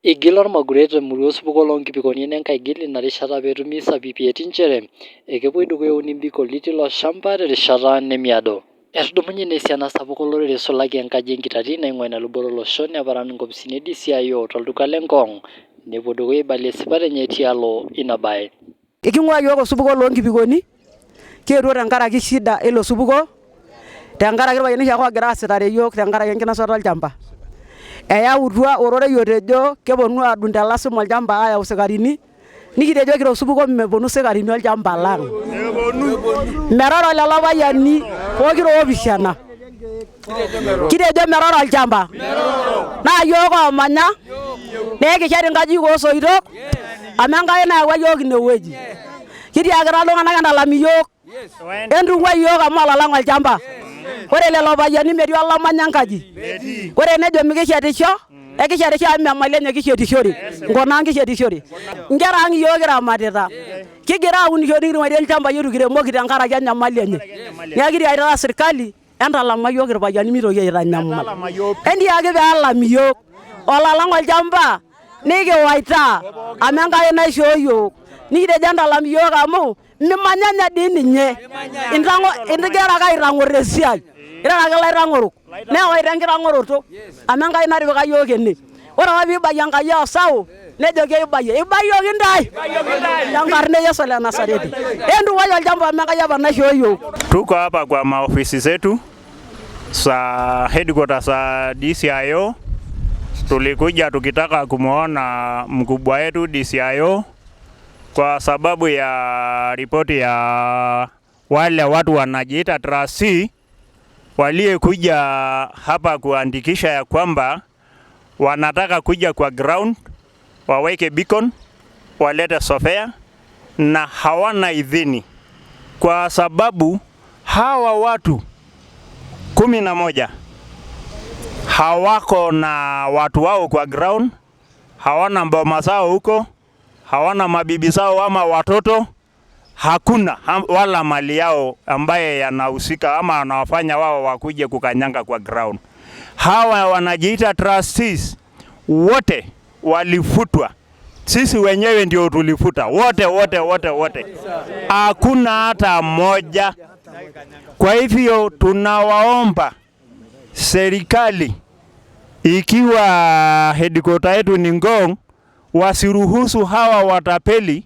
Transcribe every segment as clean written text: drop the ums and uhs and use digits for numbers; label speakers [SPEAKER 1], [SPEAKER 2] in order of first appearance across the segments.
[SPEAKER 1] Eigila olmaguret temurua osupuko loo nkipikoni enenkai gil ina rishata petumi sapipieti nchere ekepuoi dukuya euni mbikoli tilo shamba terishata nemiado. Etudumunye naa esiana sapuk olorere eisulaki enkaji enkitati naingua ina luboto olosho neparan nkopisini e DCIO tolduka le Ngong nepuo dukuya aibalie sipat enye tialo ina bae.
[SPEAKER 2] Eking'ua iyiook osupuko loo nkipikoni, kietuo tenkaraki shida eilo supuko, tenkaraki irpayiani oshiake oogira aasitare iyiook tenkaraki enkinosata olchamba. Eyautua ororei otejo keponu aadung te lasima olchamba aayau isikarini, nikitejo kira osupuko meponu isikarini olchamba lang. Meroro lelo payiani pokira oopishana. Kitejo meroro olchamba. Naa iyiook oomanya, naa ekishet inkajijik oo soitok amu Enkai nayawua iyiook ine wueji. Kitiakita iltung'anak entalam iyiook, entung'uai iyiook amu olalang olchamba. Ore lelo payiani metii olomanya enkaji. Ore enejo mikishetisho, ekishetisho amu mme mali enye kishetishore, nkunang kishetishore. Nkera ang' iyiook kiramatita. Kigira aunisho nikitung'uaitie ilchambai eitu kiremoki tenkaraki enyamali enye. Neeku kitiakita sirkali entalama iyiook irpayiani mitoki aitanyamal. Entiaki pee elam iyiook olalang olchamba nikiwaita amu Enkai naishoo iyiook. Nikitejo entalam iyiook amu mimanyanya dii ninye, ingirara ake aitang'or esiai, irara ake ilaitang'orok newaita enkitang'oroto amu Enkai natipika iyiook ene. Ore apa pee ibayie Enkai osau nejo keibayie, ibayioki intae tenkarna e Yesu le Nasareti. Entung'uai olchamba amu Enkai apa naishoo iyiook.
[SPEAKER 3] Tuko hapa kwa maofisi zetu za headquarters za DCIO. Tulikuja tukitaka kumwona mkubwa wetu DCIO kwa sababu ya ripoti ya wale watu wanajiita trustee waliyekuja hapa kuandikisha ya kwamba wanataka kuja kwa ground waweke beacon, walete surveyor na hawana idhini, kwa sababu hawa watu 11 hawako na watu wao kwa ground, hawana mboma zao huko, hawana mabibi zao ama watoto, hakuna wala mali yao ambaye yanahusika ama wanawafanya wao wakuje kukanyanga kwa ground. Hawa wanajiita trustees wote walifutwa. Sisi wenyewe ndio tulifuta wote wote wote wote, hakuna hata mmoja. Kwa hivyo tunawaomba serikali, ikiwa headquarter yetu ni Ngong, wasiruhusu hawa watapeli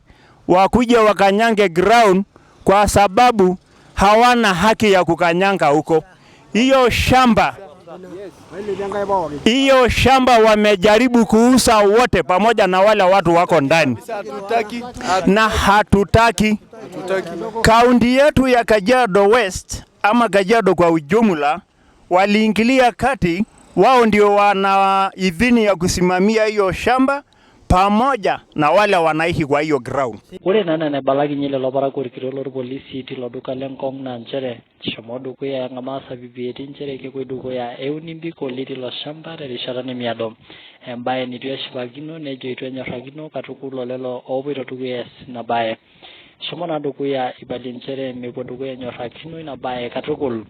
[SPEAKER 3] wakuje wakanyange ground, kwa sababu hawana haki ya kukanyanga huko. Hiyo shamba wamejaribu kuuza wote pamoja na wale watu wako ndani, na hatutaki. Kaunti yetu ya Kajiado West ama Kajiado kwa ujumla waliingilia kati, wao ndio wana idhini ya kusimamia hiyo shamba pamoja na wale wanaishi kwa hiyo ground.
[SPEAKER 1] Ore naa ena naibalakinye lelo parakuo orkitok lorpolisi tilo duka le Ngong naa nchere eshomo dukuya eng'amaa sapipieti nchere kepuoi dukuya euni mbikoli tilo shamba terishata nemiado. Embae neitu eshipakino nejo eitu enyorrakino katukul olelo oopoito dukuya eas ina bae. Eshomo naa dukuya eibalie nchere mepuo dukuya enyorrakino ina bae katukul.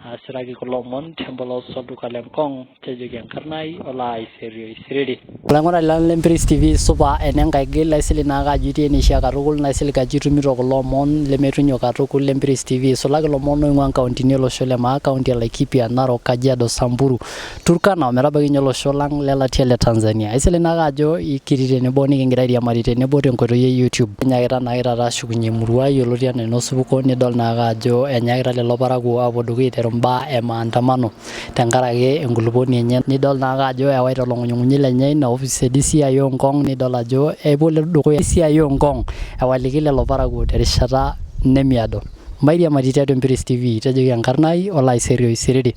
[SPEAKER 1] Aasiraki kulo omon tempolos olduka le Ngong tejoki enkarna ai Olaiserio Isiriri. Olaing'urani lang le Mpiris TV, supa enenkai gil aisilig naake ajo itii eneishia katukul naisilig ajo itumito kulo omon lemetunyo katukul le Mpiris TV isulaki ilomon oing'ua nkauntini olosho le maa, kaunti e Laikipia, Narok, Kajiado, Samburu, Turkana ometabaiki ninye olosho lang lelatia le Tanzania. Aisilig naake ajo kitii tenebo nikigira airiamari tenebo tenkoitoi e YouTube. Enyaakita naake taata ashukunye emurua yioloti anaa enosupuko nidol naake ajo enyaakita lelo parakuo apuo dukuya aiteru imbaa e maandamano tenkaraki enkulupuoni enye nidol naake ajo ewaita olong'unying'unyi lenye ina office e DCIO Ngong nidol ajo epuo dukuya DCIO Ngong ewaliki lelo parakuo terishata nemiado. Mairiamari tiatua Empiris TV, tejoki enkarna ai Olaiserio Isiriri.